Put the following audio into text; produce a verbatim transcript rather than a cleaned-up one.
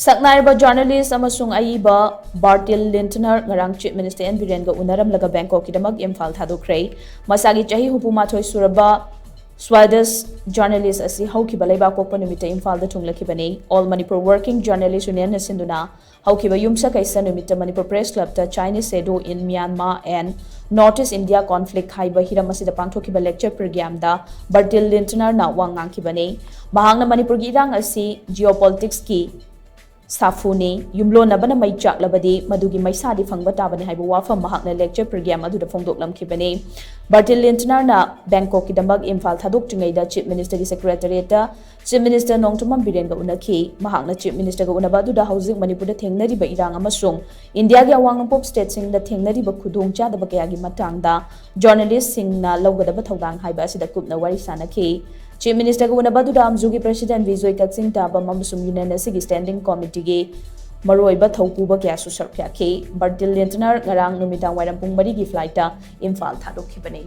ꯁꯛꯅꯥꯏꯔꯕ ꯖꯔꯅꯦꯂꯤꯁ ꯑꯃꯁꯨꯡ ꯑꯏꯕ ꯕꯥꯔꯇꯤꯜ ꯂꯤꯟꯇꯅꯔ ꯉꯔꯥꯡ ꯆꯤꯐ ꯃꯤꯅꯤꯁꯇꯔ ꯑꯦꯟ ꯕꯤꯔꯦꯟꯒ ꯎꯅꯔꯝꯂꯒ ꯕꯦꯡꯀꯣꯛꯀꯤꯗꯃꯛ ꯏꯝꯐꯥꯜ ꯊꯥꯗꯣꯛꯈ꯭ꯔꯦ꯫ ꯃꯁꯥꯒꯤ ꯆꯍꯤ ꯍꯨꯝꯐꯨ ꯃꯥꯊꯣꯏ ꯁꯨꯔꯕ ꯁ꯭ꯋꯥꯗꯁ ꯖꯔꯅꯦꯂꯤꯁ ꯑꯁꯤ ꯍꯧꯈꯤꯕ ꯂꯩꯕꯥꯛꯄꯣꯛꯄ ꯅꯨꯃꯤꯠꯇ ꯏꯝꯐꯥꯜꯗ ꯊꯨꯡꯂꯈꯤꯕꯅꯤ꯫ All Manipur Working Journalist Union ꯅ ꯁꯤꯟꯗꯨꯅ ꯍꯧꯈꯤꯕ ꯌꯨꯝꯁꯀꯩꯁ ꯅꯨꯃꯤꯠꯇ ꯃꯅꯤꯄꯨꯔ ꯄ꯭ꯔꯦꯁ ꯀ꯭ꯂꯕꯇ Chinese Shadow in Myanmar and North East India Conflict ꯍꯥꯏꯕ ꯍꯤꯔꯝ ꯑꯁꯤꯗ ꯄꯥꯡꯊꯣꯛꯈꯤꯕ ꯂꯦꯛꯆꯔ ꯄ꯭ꯔꯣꯒ꯭ꯔꯥꯝꯗ ꯕꯔꯇꯤꯜ ꯂꯤꯟꯇꯅꯔꯅ ꯋꯥ ꯉꯥꯡꯈꯤꯕꯅꯤ꯫ ꯃꯍꯥꯛꯅ ꯃꯅꯤꯄꯨꯔꯒꯤ ꯏꯔꯥꯡ ꯑꯁꯤ ꯖꯤꯑꯣꯄꯣꯂꯤꯇꯤꯛꯁꯀꯤ ꯁꯥꯐꯨꯅꯤ, ꯌꯨꯝꯂꯣꯟꯅꯕꯅ ꯃꯩ ꯆꯥꯛꯂꯕꯗꯤ ꯃꯗꯨꯒꯤ ꯃꯩꯁꯥꯗꯤ ꯐꯪꯕ ꯇꯥꯕꯅꯤ ꯍꯥꯏꯕ ꯋꯥꯐꯝ ꯃꯍꯥꯛꯅ ꯂꯦꯛꯆꯔ ꯄ꯭ꯔꯣꯒ꯭ꯔꯥꯝ ꯑꯗꯨꯗ ꯐꯣꯡꯗꯣꯛꯂꯝꯈꯤꯕꯅꯤ꯫ ꯕꯔꯇꯤꯜ ꯂꯤꯟꯇꯅꯔꯅ ꯕꯦꯡꯀꯣꯛꯀꯤꯗꯃꯛ ꯏꯝꯐꯥꯜ ꯊꯥꯗꯣꯛꯇ꯭ꯔꯤꯉꯩꯗ ꯆꯤꯐ ꯃꯤꯅꯤꯁꯇꯔꯒꯤ ꯁꯦꯀ꯭ꯔꯦꯇꯔꯤꯌꯦꯠꯇ ꯆꯤꯐ ꯃꯤꯅꯤꯁꯇꯔ ꯅꯣꯡꯊꯣꯝꯕꯝ ꯕꯤꯔꯦꯟꯒ ꯎꯅꯈꯤ꯫ ꯃꯍꯥꯛꯅ ꯆꯤꯐ ꯃꯤꯅꯤꯁꯇꯔꯒ ꯎꯅꯕ ꯑꯗꯨꯗ ꯍꯧꯖꯤꯛ ꯃꯅꯤꯄꯨꯔꯗ ꯊꯦꯡꯅꯔꯤꯕ ꯏꯔꯥꯡ ꯑꯃꯁꯨꯡ ꯏꯟꯗꯤꯌꯥꯒꯤ ꯑꯋꯥꯡ ꯅꯣꯡꯄꯣꯛ ꯁ꯭ꯇꯦꯠꯁꯤꯡꯗ ꯊꯦꯡꯅꯔꯤꯕ ꯈꯨꯗꯣꯡꯆꯥꯗꯕ ꯀꯌꯥꯒꯤ ꯃꯇꯥꯡꯗ ꯖꯔꯅꯦꯂꯤꯁꯁꯤꯡꯅ ꯂꯧꯒꯗꯕ ꯊꯧꯗꯥꯡ ꯍꯥꯏꯕ ꯑꯁꯤꯗ ꯀꯨꯞꯅ ꯋꯥꯔꯤ ꯁꯥꯅꯈꯤ꯫ ꯆꯤꯐ ꯃꯤꯅꯤꯁꯇꯔꯒ ꯎꯅꯕ ꯑꯗꯨꯗ ꯑꯝꯖꯨꯒꯤ ꯄ꯭ꯔꯦꯁꯤꯗꯦꯟꯠ ꯕꯤꯖꯣꯏ ꯀꯛꯆꯤꯡ ꯇꯥꯕꯝ ꯑꯃꯁꯨꯡ ꯌꯨꯅꯤꯌꯟ ꯑꯁꯤꯒꯤ ꯁ꯭ꯇꯦꯟꯗꯤꯡ ꯀꯣꯃꯤꯇꯤꯒꯤ ꯃꯔꯨꯑꯣꯏꯕ ꯊꯧꯄꯨꯕ ꯀꯌꯥꯁꯨ ꯁꯔꯨꯛ ꯌꯥꯈꯤ꯫ ꯕꯔꯇꯤꯜ ꯂꯤꯟꯇꯅꯔ ꯉꯔꯥꯡ ꯅꯨꯃꯤꯗꯥꯡ ꯋꯥꯏꯔꯝ ꯄꯨꯡ ꯃꯔꯤꯒꯤ ꯐ꯭ꯂꯥꯏꯠꯇ ꯏꯝꯐꯥꯜ ꯊꯥꯗꯣꯛꯈꯤꯕꯅꯤ꯫